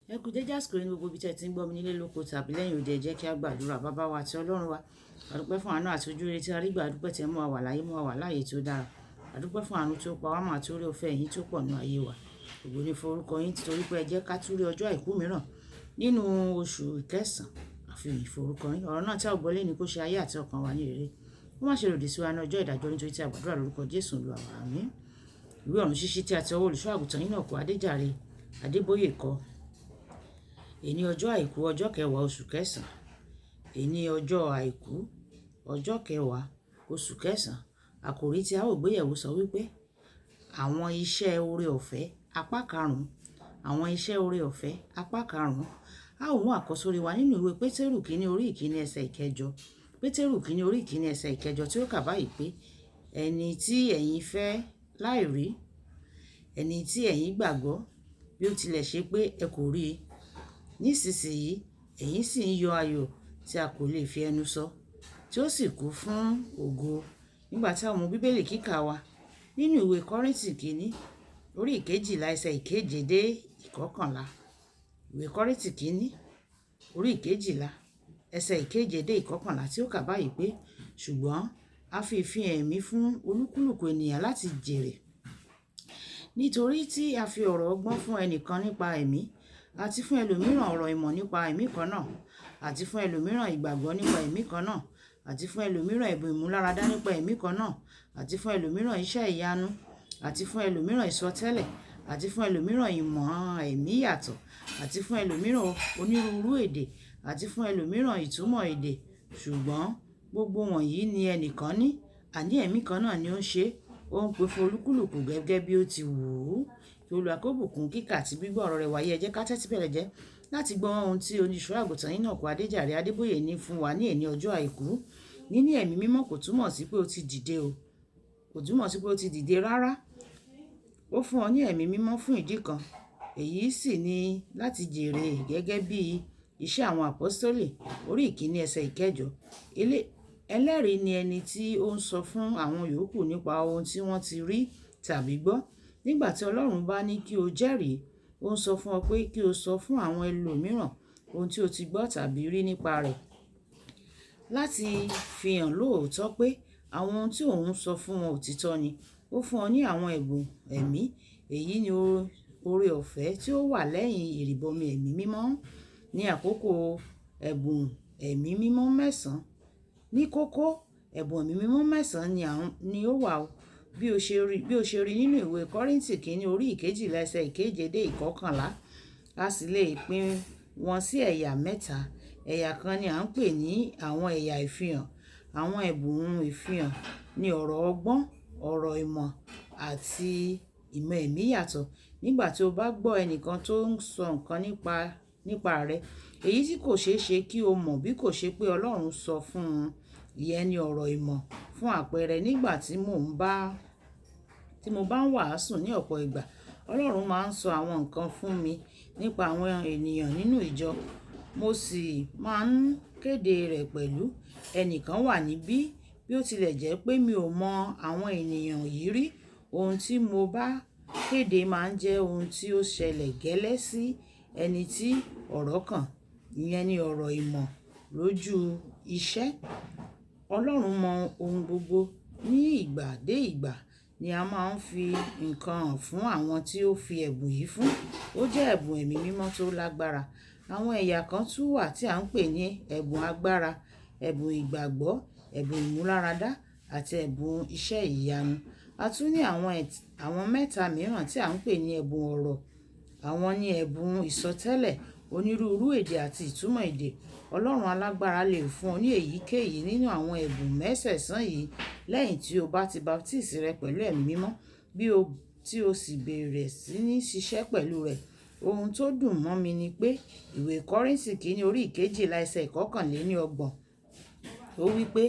Ẹ kú dédé àsìkò yìí ní gbogbo ibi tí ẹ ti ń gbọ́ mi nílé lóko tàbí lẹ́yìn odi. Ẹ jẹ́ kí a gbàdúrà. Bàbá wa àti Ọlọ́run wa, a dúpẹ́ fún àánú àti ojú rere tí a rí gbà. A dúpẹ́ tí ẹ mú wa wà láyé, mú wa wà láàyè tí ó dára. A dúpẹ́ fún àánú tí ó pa wá mọ́ àti oore ọ̀fẹ́ yín tí ó pọ̀ nínú ayé wa. Ògo ni fún orúkọ yín títorí pé ẹ jẹ́ ká tún rí ọjọ́ àìkú mìíràn nínú oṣù kẹsàn-án. A fi ìyìn fún orúkọ yín. Ọ̀rọ̀ náà tí a ó gbọ́ lénìí kó ṣe ayé àti ọkàn wa ní rere. Kó má ṣe lòdì sí wa ní ọjọ́ ìdájọ́ nítorí tí a gbàdúrà lórúkọ Jésù Olúwa wa. Àmín. Ìwé ọ̀run ṣíṣí tí a ti ọwọ́ olùṣọ́ àgùntàn yín náà kọ Adéjàre Adébóyè kọ. Èní ọjọ́ àìkú ọjọ́ kẹwàá oṣù kẹsàn-án. Èní ọjọ́ àìkú ọjọ́ kẹwàá oṣù kẹsàn-án. Àkòrí tí a ó gbéyẹ̀wò sọ wípé àwọn iṣẹ́ oore ọ̀fẹ́ apá karùn-ún. Àwọn iṣẹ́ oore ọ̀fẹ́ apá karùn-ún. A ó mú àkọ́sórí wa nínú ìwé Pétérù kínní orí ìkíní ẹsẹ̀ ìkẹjọ. Pétérù kínní orí ìkíní ẹsẹ̀ ìkẹjọ tí ó kà báyìí pé ẹni tí ẹ̀yin fẹ́ láì rí, ẹni tí ẹ̀yin gbàgbọ́ bí ó tilẹ̀ ṣe pé ẹ kò rí i. Nísinsìnyí ẹ̀yin sì ń yọ ayọ̀ tí a kò lè fi ẹnu sọ, tí ó sì kún fún ògo. Nígbà tí a mú Bíbélì kíkà wa nínú ìwé Kọ́ríńtì kínní orí ìkejìlá ẹsẹ̀ ìkeje dé ìkọkànlá. Ìwé Kọ́ríńtì kínní orí ìkejìlá ẹsẹ̀ ìkeje dé ìkọkànlá tí ó kà báyìí pé ṣùgbọ́n a fi ìfihàn ẹ̀mí fún olúkúlùkù ènìyàn láti jèrè. Nítorí tí a fi ọ̀rọ̀ ọgbọ́n fún ẹnìkan nípa ẹ̀mí, àti fún ẹlòmíràn ọ̀rọ̀ ìmọ̀ nípa ẹ̀mí kan náà, àti fún ẹlòmíràn ìgbàgbọ́ nípa ẹ̀mí kan náà, àti fún ẹlòmíràn ẹ̀bùn ìmúláradá nípa ẹ̀mí kan náà, àti fún ẹlòmíràn iṣẹ́ ìyanu, àti fún ẹlòmíràn ìsọtẹ́lẹ̀, àti fún ẹlòmíràn ìmọ̀ ẹ̀mí yàtọ̀, àti fún ẹlòmíràn onírúurú èdè, àti fún ẹlòmíràn ìtumọ̀ èdè. Ṣùgbọ́n gbogbo wọ̀nyí ni ẹnìkan ní, àní ẹ̀mí kan náà ni ó ń ṣe, ó ń pín fún olúkúlùkù gẹ́gẹ́ bí ó ti wù ú. Kí Olúwa kó bùkún kíkà àti gbígbọ́ ọ̀rọ̀ rẹ̀ wáyé. Ẹ jẹ́ ká tẹ́tí bẹ̀lẹ̀ jẹ́ láti gbọ́ ohun tí olùṣọ́ àgùntàn yín náà kọ Adéjàre Adébóyè ní fún wa ní èní ọjọ́ àìkú. Níní ẹ̀mí mímọ́ kò túmọ̀ sí pé ó ti dìde o. Kò túmọ̀ sí pé ó ti dìde rárá. Ó fún ọ ní ẹ̀mí mímọ́ fún ìdí kan. Èyí sì ni láti jèrè gẹ́gẹ́ bí iṣẹ́ àwọn àpọ́stólì orí ìkíní ẹsẹ̀ ìkẹjọ. Ẹlẹ́rìí ni ẹni tí ó ń sọ fún àwọn yòókù nípa ohun tí wọ́n ti rí tàbí gbọ́. Nígbà tí Ọlọ́run bá ní kí o jẹ́rìí, ó ń sọ fún ọ pé kí o sọ fún àwọn ẹlòmíràn ohun tí o ti gbọ́ tàbí rí nípa rẹ̀. Láti fi hàn lóòótọ́ pé àwọn ohun tí òun ń sọ fún wọn òtítọ́ ni. Ó fún ọ ní àwọn ẹ̀bùn ẹ̀mí. Èyí ni oore ọ̀fẹ́ tí ó wà lẹ́yìn ìrìbọmi ẹ̀mí mímọ́. Ní àkókò ẹ̀bùn ẹ̀mí mímọ́ mẹ́sàn-án. Ní kókó, ẹ̀bùn ẹ̀mí mímọ́ mẹ́sàn-án ni ó wà o. Bí o ṣe rí, bí o ṣe rí nínú ìwé Kọ́ríńtì kínní orí ìkejìlá ẹsẹ̀ ìkeje dé ìkọkànlá. A sì lè pín wọn sí ẹ̀yà mẹ́ta. Ẹ̀yà kan ni à ń pè ní àwọn ẹ̀yà ìfihàn. Àwọn ẹ̀bùn ìfihàn ní ọ̀rọ̀ ọgbọ́n, ọ̀rọ̀ ìmọ̀ àti ìmọ̀ ẹ̀mí yàtọ̀. Nígbà tí o bá gbọ́ ẹnìkan tó ń sọ nǹkan nípa rẹ̀, èyí tí kò ṣe é ṣe kí o mọ̀ bí kò ṣe pé Ọlọ́run sọ fún un. Ìyẹn ni ọ̀rọ̀ ìmọ̀. Fún àpẹẹrẹ, nígbà tí mo bá ń wàásù ní ọ̀pọ̀ ìgbà, Ọlọ́run máa ń sọ àwọn nǹkan fún mi nípa àwọn ènìyàn nínú ìjọ. Mo sì máa ń kéde rẹ̀ pẹ̀lú. Ẹnìkan wà níbí bí ó tilẹ̀ jẹ́ pé mi ò mọ àwọn ènìyàn yìí rí. Ohun tí mo bá kéde máa ń jẹ́ ohun tí ó ṣẹlẹ̀ gẹ́lẹ́ sí ẹni tí ọ̀rọ̀ kàn. Ìyẹn ni ọ̀rọ̀ ìmọ̀ lójú iṣẹ́. Ọlọ́run mọ ohun gbogbo. Ní ìgbà dé ìgbà ni a máa ń fi nǹkan hàn fún àwọn tí ó fi ẹ̀bùn yìí fún. Ó jẹ́ ẹ̀bùn ẹ̀mí mímọ́ tó lágbára. Àwọn ẹ̀yà kan tún wà tí à ń pè ní ẹ̀bùn agbára, ẹ̀bùn ìgbàgbọ́, ẹ̀bùn ìmúláradá àti ẹ̀bùn iṣẹ́ ìyanu. A tún ní àwọn mẹ́ta mìíràn tí à ń pè ní ẹ̀bùn ọ̀rọ̀. Àwọn ni ẹ̀bùn ìsọtẹ́lẹ̀, onírúurú èdè àti ìtumọ̀ èdè. Ọlọ́run alágbára lè fún ọ ní èyíkéyìí nínú àwọn ẹ̀bùn mẹ́sẹ̀sán yìí lẹ́yìn tí o bá ti baptisi rẹ pẹ̀lú ẹ̀mí mímọ́ bí o tí o sì bẹ̀rẹ̀ sí ní ṣiṣẹ́ pẹ̀lú rẹ̀. Ohun tó dùn mọ́ mi ni pé ìwé Kọ́ríńtì kínní orí ìkejìlá ẹsẹ̀ ìkọkànléní ọgbọ̀n ó wí pé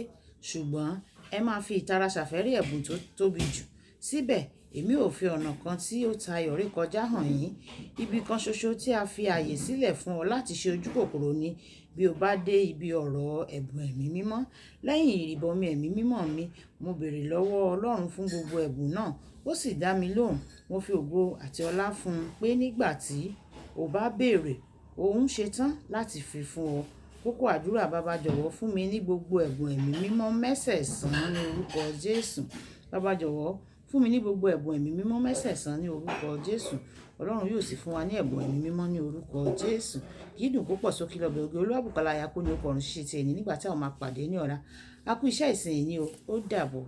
ṣùgbọ́n ẹ máa fi ìtara ṣàfẹ́rí ẹ̀bùn tó tóbi jù. Síbẹ̀ èmi ò fi ọ̀nà kan tí ó tayọ rékọjá hàn yín. Ibi kan ṣoṣo tí a fi ààyè sílẹ̀ fún ọ láti ṣe ojúkòkòrò ni bí o bá dé ibi ọ̀rọ̀ ẹ̀bùn ẹ̀mí mímọ́. Lẹ́yìn ìrìbọmi ẹ̀mí mímọ́ mi, mo béèrè lọ́wọ́ Ọlọ́run fún gbogbo ẹ̀bùn náà, ó sì dá mi lóhùn. Mo fi ògo àti ọlá fún un pé nígbà tí o bá béèrè, Òun ṣetán láti fi fún ọ. Kókó àdúrà: Bàbá jọ̀wọ́ fún mi ní gbogbo ẹ̀bùn ẹ̀mí mímọ́ mẹ́sẹ̀sán ní orúkọ Jésù. Bàbá jọ̀wọ́ fún mi ní gbogbo ẹ̀bùn ẹ̀mí mímọ́ mẹ́sẹ̀sán ní orúkọ Jésù. Ọlọ́run yóò sì fún wa ní ẹ̀bùn ẹ̀mí mímọ́ ní orúkọ Jésù. Kì í dùn púpọ̀ sókè lọ́bẹ̀ oge. Olúwàbùkọ́lá Ayakú ní orúkọ ọ̀run ṣíṣe ti ẹni nígbà tí àwọn máa pàdé ní ọ̀la. A kú iṣẹ́ ìsìn yìí o. Ó dàbọ̀.